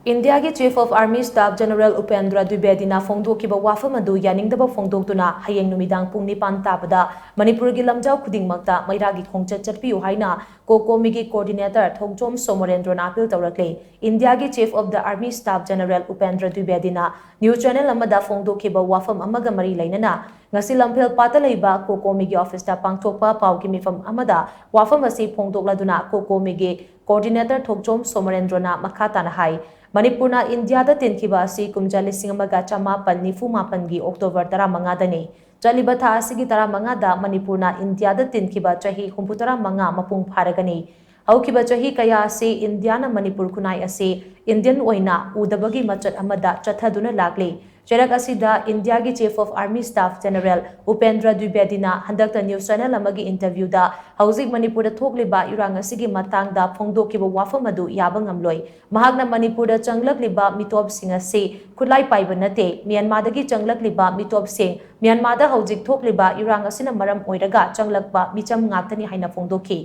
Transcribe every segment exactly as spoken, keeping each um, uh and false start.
ꯏꯟꯗꯤꯌꯥꯒꯤ Chief of Army Staff General Upendra ꯗ꯭ꯋꯤꯕꯦꯗꯤꯅ ꯐꯣꯡꯗꯣꯛꯈꯤꯕ ꯋꯥꯐꯝ ꯑꯗꯨ ꯌꯥꯅꯤꯡꯗꯕ ꯐꯣꯡꯗꯣꯛꯇꯨꯅ ꯍꯌꯦꯡ ꯅꯨꯃꯤꯗꯥꯡ ꯄꯨꯡ ꯅꯤꯄꯥꯟ ꯇꯥꯕꯗ ꯃꯅꯤꯄꯨꯔꯒꯤ ꯂꯝꯖꯥꯎ ꯈꯨꯗꯤꯡꯃꯛꯇ ꯃꯩꯔꯥꯒꯤ ꯈꯣꯡꯆꯠ ꯆꯠꯄꯤꯌꯨ ꯍꯥꯏꯅ ꯀꯣꯀꯣꯃꯤꯒꯤ coordinator ꯊꯣꯡꯖꯣꯝ ꯁꯣꯃꯣꯔꯦꯟꯗ꯭ꯔꯣꯅ appeal ꯇꯧꯔꯛꯂꯦ꯫ ꯏꯟꯗꯤꯌꯥꯒꯤ Chief of the Army Staff General Upendra ꯗ꯭ꯋꯤꯕꯦꯗꯤꯅ news channel ꯑꯃꯗ ꯐꯣꯡꯗꯣꯛꯈꯤꯕ ꯋꯥꯐꯝ ꯑꯃꯒ ꯃꯔꯤ ꯂꯩꯅꯅ ꯉꯁꯤ ꯂꯝꯐꯦꯜ ꯄꯥꯠꯇ ꯂꯩꯕ ꯀꯣꯀꯣꯃꯤꯒꯤ officeꯇ ꯄꯥꯡꯊꯣꯛꯄ ꯄꯥꯎꯒꯤ ꯃꯤꯐꯝ ꯑꯃꯗ ꯋꯥꯐꯝ ꯑꯁꯤ ꯐꯣꯡꯗꯣꯛꯂꯗꯨꯅ ꯀꯣꯀꯣꯃꯤꯒꯤ coordinator ꯊꯣꯡꯖꯣꯝ ꯁꯣꯃꯣꯔꯦꯟꯗ꯭ꯔꯣꯅ ꯃꯈꯥ ꯇꯥꯅ ꯍꯥꯏ, ꯃꯅꯤꯄꯨꯔꯅ ꯏꯟꯗꯤꯌꯥꯗ ꯇꯤꯟꯈꯤꯕ ꯑꯁꯤ ꯀꯨꯝꯖꯥ ꯂꯤꯁꯤꯡ ꯑꯃꯒ ꯆꯃꯥꯄꯟ ꯅꯤꯐꯨ ꯃꯥꯄꯟꯒꯤ October ꯇꯔꯥꯃꯉꯥꯗꯅꯤ꯫ ꯆꯠꯂꯤꯕ ꯊꯥ ꯑꯁꯤꯒꯤ ꯇꯔꯥꯃꯉꯥꯗ ꯃꯅꯤꯄꯨꯔꯅ ꯏꯟꯗꯤꯌꯥꯗ ꯇꯤꯟꯈꯤꯕ ꯆꯍꯤ ꯍꯨꯝꯐꯨ ꯇꯔꯥꯃꯉꯥ ꯃꯄꯨꯡ ꯐꯥꯔꯒꯅꯤ꯫ ꯍꯧꯈꯤꯕ ꯆꯍꯤ ꯀꯌꯥ ꯑꯁꯤ ꯏꯟꯗꯤꯌꯥꯅ ꯃꯅꯤꯄꯨꯔ ꯈꯨꯟꯅꯥꯏ ꯑꯁꯤ Indian ꯑꯣꯏꯅ ꯎꯗꯕꯒꯤ ꯃꯆꯠ ꯑꯃꯗ ꯆꯠꯊꯗꯨꯅ ꯂꯥꯛꯂꯤ꯫ ꯆꯩꯔꯛ ꯑꯁꯤꯗ ꯏꯟꯗꯤꯌꯥꯒꯤ Chief of Army Staff General Upendra ꯗ꯭ꯋꯤꯕꯦꯗꯤꯅ ꯍꯟꯗꯛꯇ news channel ꯑꯃꯒꯤ interviewꯗ ꯍꯧꯖꯤꯛ ꯃꯅꯤꯄꯨꯔꯗ ꯊꯣꯛꯂꯤꯕ ꯏꯔꯥꯡ ꯑꯁꯤꯒꯤ ꯃꯇꯥꯡꯗ ꯐꯣꯡꯗꯣꯛꯈꯤꯕ ꯋꯥꯐꯝ ꯑꯗꯨ ꯌꯥꯕ ꯉꯝꯂꯣꯏ꯫ ꯃꯍꯥꯛꯅ ꯃꯅꯤꯄꯨꯔꯗ ꯆꯪꯂꯛꯂꯤꯕ ꯃꯤꯇꯣꯞꯁꯤꯡ ꯑꯁꯤ ꯈꯨꯠꯂꯥꯏ ꯄꯥꯏꯕ ꯅꯠꯇꯦ, ꯃ꯭ꯌꯥꯟꯃꯥꯔꯗꯒꯤ ꯆꯪꯂꯛꯂꯤꯕ ꯃꯤꯇꯣꯞꯁꯤꯡ, ꯃ꯭ꯌꯥꯟꯃꯥꯔꯗ ꯍꯧꯖꯤꯛ ꯊꯣꯛꯂꯤꯕ ꯏꯔꯥꯡ ꯑꯁꯤꯅ ꯃꯔꯝ ꯑꯣꯏꯔꯒ ꯆꯪꯂꯛꯄ ꯃꯤꯆꯝ ꯉꯥꯛꯇꯅꯤ ꯍꯥꯏꯅ ꯐꯣꯡꯗꯣꯛꯈꯤ꯫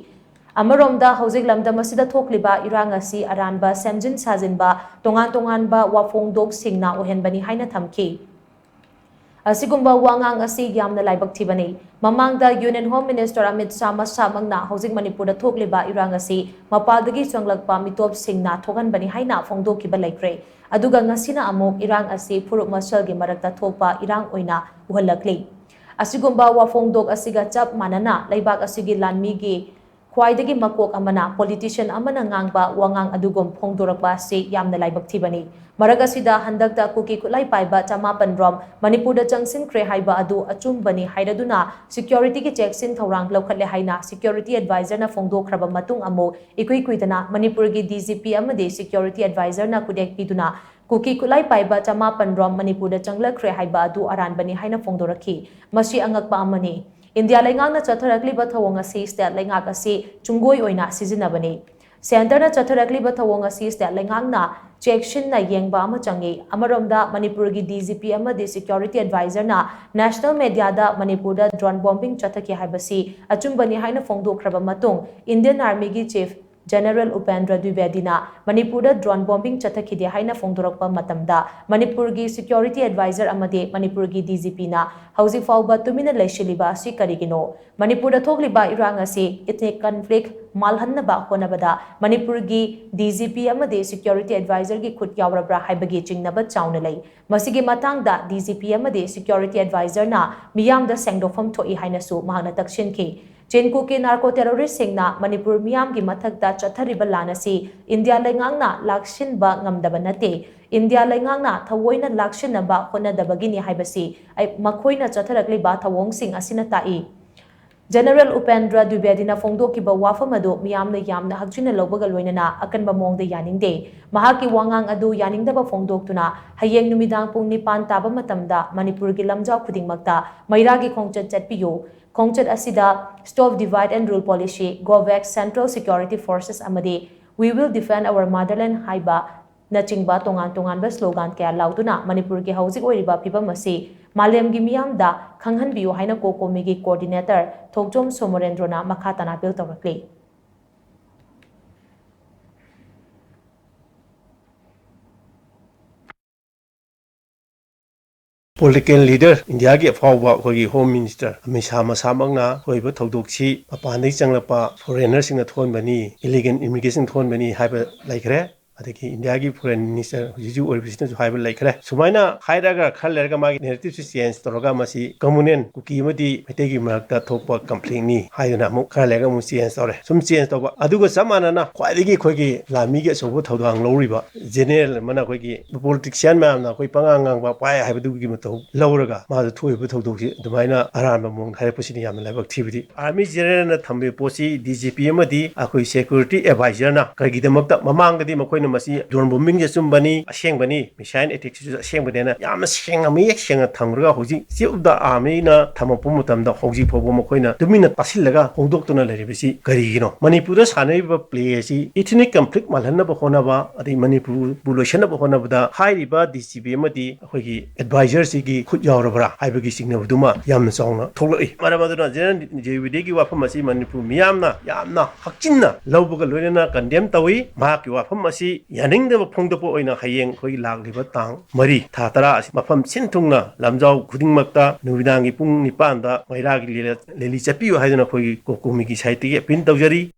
ꯑꯃꯔꯣꯝꯗ ꯍꯧꯖꯤꯛ ꯂꯝꯗꯝ ꯑꯁꯤꯗ ꯊꯣꯛꯂꯤꯕ ꯏꯔꯥꯡ ꯑꯁꯤ ꯑꯔꯥꯟꯕ ꯁꯦꯝꯖꯤꯟ ꯁꯥꯖꯤꯟꯕ, ꯇꯣꯉꯥꯟ ꯇꯣꯉꯥꯟꯕ ꯋꯥꯐꯣꯡꯗꯣꯛꯁꯤꯡꯅ ꯑꯣꯏꯍꯟꯕꯅꯤ ꯍꯥꯏꯅ ꯊꯝꯈꯤ꯫ ꯑꯁꯤꯒꯨꯝꯕ ꯋꯥꯉꯥꯡ ꯑꯁꯤ ꯌꯥꯝꯅ ꯂꯥꯏꯕꯛ ꯊꯤꯕꯅꯤ꯫ ꯃꯃꯥꯡꯗ Union Home Minister Amit Shah ꯃꯁꯥꯃꯛꯅ ꯍꯧꯖꯤꯛ ꯃꯅꯤꯄꯨꯔꯗ ꯊꯣꯛꯂꯤꯕ ꯏꯔꯥꯡ ꯑꯁꯤ ꯃꯄꯥꯜꯗꯒꯤ ꯆꯪꯂꯛꯄ ꯃꯤꯇꯣꯞꯁꯤꯡꯅ ꯊꯣꯛꯍꯟꯕꯅꯤ ꯍꯥꯏꯅ ꯐꯣꯡꯗꯣꯛꯈꯤꯕ ꯂꯩꯈ꯭ꯔꯦ꯫ ꯑꯗꯨꯒ ꯉꯁꯤꯅ ꯑꯃꯨꯛ ꯏꯔꯥꯡ ꯑꯁꯤ ꯐꯨꯔꯨꯞ ꯃꯁꯦꯜꯒꯤ ꯃꯔꯛꯇ ꯊꯣꯛꯄ ꯏꯔꯥꯡ ꯑꯣꯏꯅ ꯎꯍꯜꯂꯛꯂꯤ꯫ ꯑꯁꯤꯒꯨꯝꯕ ꯋꯥꯐꯣꯡꯗꯣꯛ ꯑꯁꯤꯒ ꯆꯞ ꯃꯥꯟꯅꯅ ꯂꯩꯕꯥꯛ ꯑꯁꯤꯒꯤ ꯂꯥꯟꯃꯤꯒꯤ ꯈ꯭ꯋꯥꯏꯗꯒꯤ ꯃꯀꯣꯛ ꯑꯃꯅ politician ꯑꯃꯅ ꯉꯥꯡꯕ ꯋꯥꯉꯥꯡ ꯑꯗꯨꯒꯨꯝ ꯐꯣꯡꯗꯣꯔꯛꯄ ꯑꯁꯤ ꯌꯥꯝꯅ ꯂꯥꯏꯕꯛ ꯊꯤꯕꯅꯤ꯫ ꯃꯔꯛ ꯑꯁꯤꯗ ꯍꯟꯗꯛꯇ ꯀꯨꯀꯤ ꯈꯨꯠꯂꯥꯏ ꯄꯥꯏꯕ ꯆꯃꯥꯄꯟ ꯔꯣꯝ ꯃꯅꯤꯄꯨꯔꯗ ꯆꯪꯁꯤꯟꯈ꯭ꯔꯦ ꯍꯥꯏꯕ ꯑꯗꯨ ꯑꯆꯨꯝꯕꯅꯤ ꯍꯥꯏꯔꯗꯨꯅ securityꯒꯤ ꯆꯦꯛꯁꯤꯟ ꯊꯧꯔꯥꯡ ꯂꯧꯈꯠꯂꯦ ꯍꯥꯏꯅ security advisorꯅ ꯐꯣꯡꯗꯣꯛꯈ꯭ꯔꯕ ꯃꯇꯨꯡ ꯑꯃꯨꯛ ꯏꯀꯨꯏ ꯀꯨꯏꯗꯅ ꯃꯅꯤꯄꯨꯔꯒꯤ DGP ꯑꯃꯗꯤ security advisorꯅ ꯈꯨꯗꯦꯛ ꯄꯤꯗꯨꯅ ꯀꯨꯀꯤ ꯈꯨꯠꯂꯥꯏ ꯄꯥꯏꯕ ꯆꯃꯥꯄꯟ ꯔꯣꯝ ꯃꯅꯤꯄꯨꯔꯗ ꯆꯪꯂꯛꯈ꯭ꯔꯦ ꯍꯥꯏꯕ ꯑꯗꯨ ꯑꯔꯥꯟꯕꯅꯤ ꯍꯥꯏꯅ ꯐꯣꯡꯗꯣꯔꯛꯈꯤ꯫ ꯃꯁꯤ ꯑꯉꯛꯄ ꯑꯃꯅꯤ꯫ ꯏꯟꯗꯤꯌꯥ ꯂꯩꯉꯥꯛꯅ ꯆꯠꯊꯔꯛꯂꯤꯕ ꯊꯧꯑꯣꯡ ꯑꯁꯤ state ꯂꯩꯉꯥꯛ ꯑꯁꯤ ꯆꯨꯡꯒꯣꯏ ꯑꯣꯏꯅ ꯁꯤꯖꯤꯟꯅꯕꯅꯤ꯫ Centreꯅ ꯆꯠꯊꯔꯛꯂꯤꯕ ꯊꯧꯑꯣꯡ ꯑꯁꯤ state ꯂꯩꯉꯥꯛꯅ ꯆꯦꯛꯁꯤꯟꯅ ꯌꯦꯡꯕ ꯑꯃ ꯆꯪꯏ꯫ ꯑꯃꯔꯣꯝꯗ ꯃꯅꯤꯄꯨꯔꯒꯤ DGP ꯑꯃꯗꯤ security advisorꯅ national mediaꯗ ꯃꯅꯤꯄꯨꯔꯗ drone bombing ꯆꯠꯊꯈꯤ ꯍꯥꯏꯕꯁꯤ ꯑꯆꯨꯝꯕꯅꯤ ꯍꯥꯏꯅ ꯐꯣꯡꯗꯣꯛꯈ꯭ꯔꯕ ꯃꯇꯨꯡ Indian Armyꯒꯤ chief ꯖꯦꯅꯔꯦꯜ ꯎꯄꯦꯟꯗ꯭ꯔ ꯗ꯭ꯋꯤꯕꯦꯗꯤꯅ ꯃꯅꯤꯄꯨꯔꯗ ꯗ꯭ꯔꯣꯟ ꯕꯣꯝꯕꯤꯡ ꯆꯠꯊꯈꯤꯗꯦ ꯍꯥꯏꯅ ꯐꯣꯡꯗꯣꯔꯛꯄ ꯃꯇꯝꯗ ꯃꯅꯤꯄꯨꯔꯒꯤ ꯁꯦꯀ꯭ꯌꯨꯔꯤꯇꯤ ꯑꯦꯗꯚꯥꯏꯖꯔ ꯑꯃꯗꯤ ꯃꯅꯤꯄꯨꯔꯒꯤ ꯗꯤ ꯖꯤ ꯄꯤꯅ ꯍꯧꯖꯤꯛ ꯐꯥꯎꯕ ꯇꯨꯃꯤꯟꯅ ꯂꯩꯁꯤꯜꯂꯤꯕ ꯑꯁꯤ ꯀꯔꯤꯒꯤꯅꯣ? ꯃꯅꯤꯄꯨꯔꯗ ꯊꯣꯛꯂꯤꯕ ꯏꯔꯥꯡ ꯑꯁꯤ ꯏꯊꯅꯤꯛ ꯀꯟꯐ꯭ꯂꯤꯛ ꯃꯥꯜꯍꯟꯅꯕ ꯍꯣꯠꯅꯕꯗ ꯃꯅꯤꯄꯨꯔꯒꯤ ꯗꯤ ꯖꯤ ꯄꯤ ꯑꯃꯗꯤ ꯁꯦꯀ꯭ꯌꯨꯔꯤꯇꯤ ꯑꯦꯗꯚꯥꯏꯖꯔꯒꯤ ꯈꯨꯠ ꯌꯥꯎꯔꯕ꯭ꯔꯥ ꯍꯥꯏꯕꯒꯤ ꯆꯤꯡꯅꯕ ꯆꯥꯎꯅ ꯂꯩ꯫ ꯃꯁꯤꯒꯤ ꯃꯇꯥꯡꯗ ꯗꯤ ꯖꯤ ꯄꯤ ꯑꯃꯗꯤ ꯁꯦꯀ꯭ꯌꯨꯔꯤꯇꯤ ꯑꯦꯗꯚꯥꯏꯖꯔꯅ ꯃꯤꯌꯥꯝꯗ ꯁꯦꯡꯗꯣꯛꯐꯝ ꯊꯣꯛꯏ ꯍꯥꯏꯅꯁꯨ ꯃꯍꯥꯛꯅ ꯇꯛꯁꯤꯟꯈꯤ꯫ ꯆꯤꯟ ꯀꯨꯀꯤ ꯅꯥꯔꯀꯣ ꯇꯦꯔꯣꯔꯤꯁꯁꯤꯡꯅ ꯃꯅꯤꯄꯨꯔ ꯃꯤꯌꯥꯝꯒꯤ ꯃꯊꯛꯇ ꯆꯠꯊꯔꯤꯕ ꯂꯥꯟ ꯑꯁꯤ ꯏꯟꯗꯤꯌꯥ ꯂꯩꯉꯥꯛꯅ ꯂꯥꯛꯁꯤꯟꯕ ꯉꯝꯗꯕ ꯅꯠꯇꯦ꯫ ꯏꯟꯗꯤꯌꯥ ꯂꯩꯉꯥꯛꯅ ꯊꯑꯣꯏꯅ ꯂꯥꯛꯁꯤꯟꯅꯕ ꯍꯣꯠꯅꯗꯕꯒꯤꯅꯤ ꯍꯥꯏꯕꯁꯤ ꯑꯩ, ꯃꯈꯣꯏꯅ ꯆꯠꯊꯔꯛꯂꯤꯕ ꯊꯧꯑꯣꯡꯁꯤꯡ ꯑꯁꯤꯅ ꯇꯥꯛꯏ꯫ ꯖꯦꯅꯔꯦꯜ ꯎꯄꯦꯟꯗ꯭ꯔ ꯗ꯭ꯋꯤꯕꯦꯗꯤꯅ ꯐꯣꯡꯗꯣꯛꯈꯤꯕ ꯋꯥꯐꯝ ꯑꯗꯨ ꯃꯤꯌꯥꯝꯅ ꯌꯥꯝꯅ ꯍꯛꯆꯤꯟꯅ ꯂꯧꯕꯒ ꯂꯣꯏꯅꯅ ꯑꯀꯟꯕ ꯃꯑꯣꯡꯗ ꯌꯥꯅꯤꯡꯗꯦ꯫ ꯃꯍꯥꯛꯀꯤ ꯋꯥꯉꯥꯡ ꯑꯗꯨ ꯌꯥꯅꯤꯡꯗꯕ ꯐꯣꯡꯗꯣꯛꯇꯨꯅ ꯍꯌꯦꯡ ꯅꯨꯃꯤꯗꯥꯡ ꯄꯨꯡ ꯅꯤꯄꯥꯟ ꯇꯥꯕ ꯃꯇꯝꯗ ꯃꯅꯤꯄꯨꯔꯒꯤ ꯂꯝꯖꯥꯎ ꯈꯨꯗꯤꯡꯃꯛꯇ ꯃꯩꯔꯥꯒꯤ ꯈꯣꯡꯆꯠ ꯆꯠꯄꯤꯌꯨ꯫ ꯈꯣꯡꯆꯠ ꯑꯁꯤꯗ Stop Divide and Rule Policy, COVAX, Central Security Forces ꯑꯃꯗꯤ We Will Defend Our Motherland ꯍꯥꯏꯕ ꯅꯆꯤꯡꯕ ꯇꯣꯉꯥꯟ ꯇꯣꯉꯥꯟꯕ ꯁ꯭ꯂꯣꯒꯥꯟ ꯀꯌꯥ ꯂꯥꯎꯗꯨꯅ ꯃꯅꯤꯄꯨꯔꯒꯤ ꯍꯧꯖꯤꯛ ꯑꯣꯏꯔꯤꯕ ꯐꯤꯕꯝ ꯑꯁꯤ ꯃꯥꯂꯦꯝꯒꯤ ꯃꯤꯌꯥꯝꯗ ꯈꯪꯍꯟꯕꯤꯌꯨ ꯍꯥꯏꯅ ꯀꯣꯀꯣꯃꯤꯒꯤ ꯀꯣꯑꯣꯔꯗꯤꯅꯦꯇꯔ ꯊꯣꯛꯆꯣꯝ ꯁꯣꯃꯣꯔꯦꯟꯗ꯭ꯔꯣꯅ ꯃꯈꯥ ꯇꯥꯅ ꯑꯄꯤꯜ ꯇꯧꯔꯛꯂꯤ꯫ ꯄꯣꯂꯤꯇꯤꯀꯦꯜ ꯂꯤꯗꯔ, ꯏꯟꯗꯤꯌꯥꯒꯤ ꯑꯐꯥꯎꯕ ꯑꯩꯈꯣꯏꯒꯤ ꯍꯣꯝ ꯃꯤꯅꯤꯁꯇꯔ ꯑꯃꯤꯠ ꯁꯥꯍ ꯃꯁꯥꯃꯛꯅ ꯊꯣꯛꯏꯕ ꯊꯧꯗꯣꯛꯁꯤ ꯃꯄꯥꯟꯗꯒꯤ ꯆꯪꯂꯛꯄ ꯐꯣꯔꯦꯟꯅꯔꯁꯤꯡꯅ ꯊꯣꯛꯍꯟꯕꯅꯤ, ꯏꯂꯤꯒꯦꯜ ꯏꯃꯤꯒ꯭ꯔꯦꯁꯟ ꯊꯣꯛꯍꯟꯕꯅꯤ ꯍꯥꯏꯕ ꯂꯩꯈ꯭ꯔꯦ꯫ ꯑꯗꯒꯤ ꯏꯟꯗꯤꯌꯥꯒꯤ ꯐꯣꯔꯦꯟ ꯃꯤꯅꯤꯁꯇꯔ ꯍꯧꯖꯤꯛ ꯍꯧꯖꯤꯛ ꯑꯣꯏꯔꯤꯕꯁꯤꯅꯁꯨ ꯍꯥꯏꯕ ꯂꯩꯈ꯭ꯔꯦ꯫ ꯁꯨꯃꯥꯏꯅ ꯍꯥꯏꯔꯒ ꯈꯔ ꯂꯩꯔꯒ ꯃꯥꯒꯤ ꯅꯦꯔꯦꯇꯤꯞꯁꯤ ꯆꯦꯟꯖ ꯇꯧꯔꯒ ꯃꯁꯤ ꯀꯝꯃꯨꯅꯦꯟ ꯀꯨꯀꯤ ꯑꯃꯗꯤ ꯃꯩꯇꯩꯒꯤ ꯃꯔꯛꯇ ꯊꯣꯛꯄ ꯀꯟꯐ꯭ꯂꯤꯛꯅꯤ ꯍꯥꯏꯗꯨꯅ ꯑꯃꯨꯛ ꯈꯔ ꯂꯩꯔꯒ ꯑꯃꯨꯛ ꯆꯦꯟꯖ ꯇꯧꯔꯦ꯫ ꯁꯨꯝ ꯆꯦꯟꯖ ꯇꯧꯕ ꯑꯗꯨꯒ ꯆꯞ ꯃꯥꯟꯅꯅ ꯈ꯭ꯋꯥꯏꯗꯒꯤ ꯑꯩꯈꯣꯏꯒꯤ ꯂꯥꯟꯃꯤꯒꯤ ꯑꯆꯧꯕ ꯊꯧꯗꯥꯡ ꯂꯧꯔꯤꯕ ꯖꯦꯅꯦꯔꯦꯜ ꯑꯃꯅ ꯑꯩꯈꯣꯏꯒꯤ ꯄꯣꯂꯤꯇꯤꯁꯤꯌꯥꯟ ꯃꯌꯥꯝꯅ ꯑꯩꯈꯣꯏ ꯄꯉꯥꯡ ꯉꯥꯡꯕ ꯄꯥꯏ ꯍꯥꯏꯕꯗꯨꯒꯤ ꯃꯇꯧ ꯂꯧꯔꯒ ꯃꯥꯗ ꯊꯣꯛꯏꯕ ꯊꯧꯗꯣꯛꯁꯤ ꯑꯗꯨꯃꯥꯏꯅ ꯑꯔꯥꯟꯕ ꯃꯑꯣꯡꯗ ꯍꯥꯏꯔꯛꯄꯁꯤꯅ ꯌꯥꯝꯅ ꯂꯥꯏꯕꯛ ꯊꯤꯕꯗꯤ꯫ ꯑꯥꯔꯃꯤ ꯖꯦꯅꯦꯔꯦꯜꯅ ꯊꯝꯕꯤꯕ ꯄꯣꯠꯁꯤ ꯗꯤ ꯖꯤ ꯄꯤ ꯑꯃꯗꯤ ꯑꯩꯈꯣꯏ ꯁꯦꯀ꯭ꯌꯨꯔꯤꯇꯤ ꯑꯦꯗꯚꯥꯏꯖꯔꯅ ꯀꯔꯤꯒꯤꯗꯃꯛꯇ ꯃꯃꯥꯡꯗꯗꯤ ꯃꯈꯣꯏꯅ ꯃꯁꯤ drone bombingꯁꯦ ꯑꯆꯨꯝꯕꯅꯤ, ꯑꯁꯦꯡꯕꯅꯤ, missile attackꯁꯤꯁꯨ ꯑꯁꯦꯡꯕꯅꯦꯅ ꯌꯥꯝꯅ ꯁꯦꯡꯅ, ꯃꯌꯦꯛ ꯁꯦꯡꯅ ꯊꯝꯈ꯭ꯔꯒ ꯍꯧꯖꯤꯛ State of the Armyꯅ ꯊꯝꯃꯛꯄ ꯃꯇꯝꯗ ꯍꯧꯖꯤꯛ ꯐꯥꯎꯕ ꯃꯈꯣꯏꯅ ꯇꯨꯃꯤꯟꯅ ꯇꯥꯁꯤꯜꯂꯒ ꯍꯧꯗꯣꯛꯇꯨꯅ ꯂꯩꯔꯤꯕꯁꯤ ꯀꯔꯤꯒꯤꯅꯣ? ꯃꯅꯤꯄꯨꯔꯗ ꯁꯥꯟꯅꯔꯤꯕ play ꯑꯁꯤ ethnic conflict ꯃꯥꯜꯍꯟꯅꯕ ꯍꯣꯠꯅꯕ, ꯑꯗꯩ ꯃꯅꯤꯄꯨꯔꯕꯨ ꯂꯣꯏꯁꯤꯟꯅꯕ ꯍꯣꯠꯅꯕꯗ ꯍꯥꯏꯔꯤꯕ D G P ꯑꯃꯗꯤ ꯑꯩꯈꯣꯏꯒꯤ advisorꯁꯤꯒꯤ ꯈꯨꯠ ꯌꯥꯎꯔꯕ꯭ꯔꯥ ꯍꯥꯏꯕꯒꯤ ꯆꯤꯡꯅꯕꯗꯨꯃ ꯌꯥꯝꯅ ꯆꯥꯎꯅ ꯊꯣꯛꯂꯛꯏ꯫ ꯃꯔꯝ ꯑꯗꯨꯅ General J W Dꯒꯤ ꯋꯥꯐꯝ ꯑꯁꯤ ꯃꯅꯤꯄꯨꯔ ꯃꯤꯌꯥꯝꯅ ꯌꯥꯝꯅ ꯍꯛꯆꯤꯟꯅ ꯂꯧꯕꯒ ꯂꯣꯏꯅꯅ condemn ꯇꯧꯏ꯫ ꯃꯍꯥꯛꯀꯤ ꯋꯥꯐꯝ ꯑꯁꯤ ꯌꯥꯅꯤꯡꯗꯕ ꯐꯣꯡꯗꯣꯛꯄ ꯑꯣꯏꯅ ꯍꯌꯦꯡ ꯑꯩꯈꯣꯏꯒꯤ ꯂꯥꯛꯂꯤꯕ ꯇꯥꯡ ꯃꯔꯤ ꯊꯥ ꯇꯔꯥ ꯑꯁꯤ ꯃꯐꯝ ꯁꯤꯟ ꯊꯨꯡꯅ ꯂꯝꯖꯥꯎ ꯈꯨꯗꯤꯡꯃꯛꯇ ꯅꯨꯃꯤꯗꯥꯡꯒꯤ ꯄꯨꯡ ꯅꯤꯄꯥꯟꯗ ꯃꯩꯔꯥꯒꯤ ꯂꯤꯂ-, ꯂꯦꯂꯤ ꯆꯠꯄꯤꯌꯨ ꯍꯥꯏꯗꯨꯅ ꯑꯩꯈꯣꯏꯒꯤ ꯀꯣ-, ꯀꯣꯃꯤꯒꯤ ꯁꯥꯏꯠꯇꯒꯤ appeal ꯇꯧꯖꯔꯤ꯫